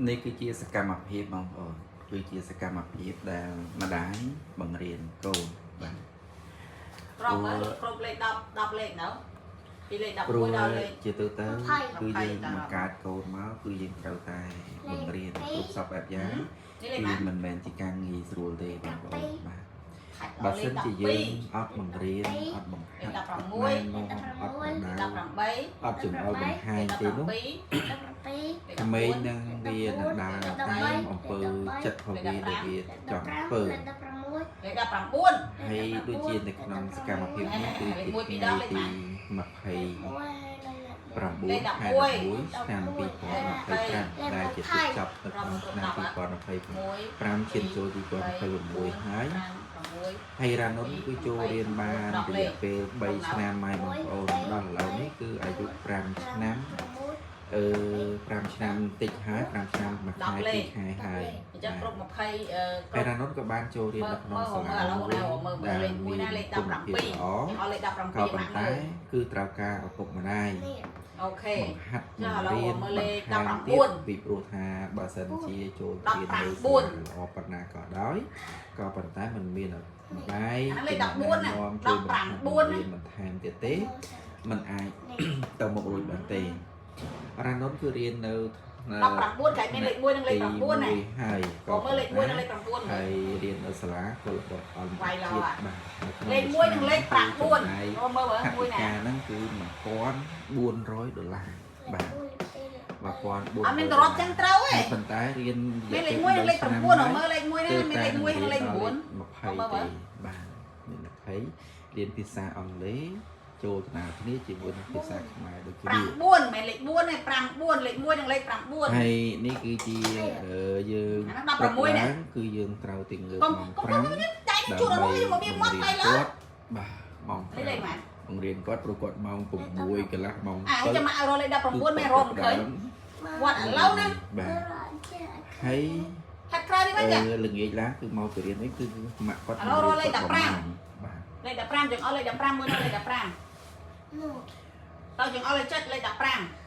នេះគឺជាសកម្មភាពបងប្អូនគឺជាសកម្មភាពដែលម្ដាយបង្រៀនកូនបាទ គ្រប់ហើយគ្រប់លេខ10 10លេខនៅពីលេខ ព្រោះ 11ដល់លេខ ជាទូទៅគឺយើងបង្កើតកូនមកគឺយើងត្រូវតែបង្រៀនគ្រប់សពបែបយ៉ាង នេះលេខប៉ុន្មាន គឺមិនមែនជាការងាយស្រួលទេបងប្អូនបាទ ខាច់ បើ ដល់លេខ សិនជាយើង 12 អត់បង្រៀនអត់បង្ហាត់អត់ 16 ណែនាំអត់បណ្ដៅ 18 អត់ជំអល់បង្ហាញទេនោះ 17 ក្មេងនឹងវានឹងដើរតាមអំពើចិត្តរបស់វាដែលវាចង់ធ្វើ លេខ19 ហើយដូចជានៅក្នុងសកម្មភាពនេះគឺជាថ្ងៃទី29ខែ11ឆ្នាំ2025ដែលជាទីចប់នៅក្នុងឆ្នាំ2025ឈានចូល2026ហើយហើយរ៉ានុនគឺចូលរៀនបានរយៈពេល3ឆ្នាំហើយបងប្អូនដល់ឥឡូវនេះគឺអាយុ5ឆ្នាំអឺ5ឆ្នាំតិចហើយ5ឆ្នាំមួយខែពីរខែហើយ អញ្ចឹងគ្រប់20អឺ ហើយរ៉ានុនក៏បានចូលរៀននៅក្នុងសាលាមួយដែលមានគុណភាពល្អ អស់លេខ17 ក៏ប៉ុន្តែគឺត្រូវការឪពុកម្ដាយ OK បង្ហាត់បង្រៀនបន្ថែមទៀតពីព្រោះថាបើសិនជាចូលរៀននៅសាលាល្អប៉ុណ្ណាក៏ដោយក៏ប៉ុន្តែมันមានឪពុកម្ដាយជាអ្នកណែនាំជួយបង្ហាត់បង្រៀនបន្ថែមទៀតទេมันអាចទៅមុខរួចបានទេរ៉ានុនគឺរៀននៅ 19គេមានលេខ1និងលេខ9ណា ហើយ ក៏មើលលេខ1និងលេខ9 ហើយរៀននៅសាលាកុលបុត្រអន្តរជាតិបាទនៅក្នុង លេខ1និងលេខ9មើលមើល ថ មួយណា វិកាហ្នឹងគឺ1400ដុល្លារបាទ1400 អត់មានទៅរត់ចឹងត្រូវទេ ប៉ុន្តែរៀន មានលេខ1និងលេខ9មើលលេខ1ណាមានលេខ1និងលេខ9 20ទេបាទមាន20រៀនភាសាអង់គ្លេសចូលដំណើរគ្នាជាមួយនឹងភាសាខ្មែរដូចគ្នា 9មិនលេខ4ទេ9លេខ1និងលេខ9 ហើយនេះគឺជាយើង អាហ្នឹង16ណា ព្រឹកឡើងគឺយើងត្រូវទីងើប កុំ ម៉ោង កុំ 5 តែជួលរយមកមានមាត់ទៅលើ គាត់បាទម៉ោង លេខម៉ា 5បង្រៀនគាត់ព្រោះគាត់ម៉ោង6កន្លះម៉ោង អាចាំមកឲ្យរកលេខ19មែនរកមិនឃើញវត្តឥឡូវណា បាទហើយ ខាត់ក្រោយនេះវិញចា ល្ងាចឡើងគឺមកទៅរៀនវិញគឺម៉ាក់គាត់ ឥឡូវរកលេខ15 បាទ លេខ15ចង្អុលលេខ15មួយនៅលេខ15ទៅចង្អុលលេខ7លេខ15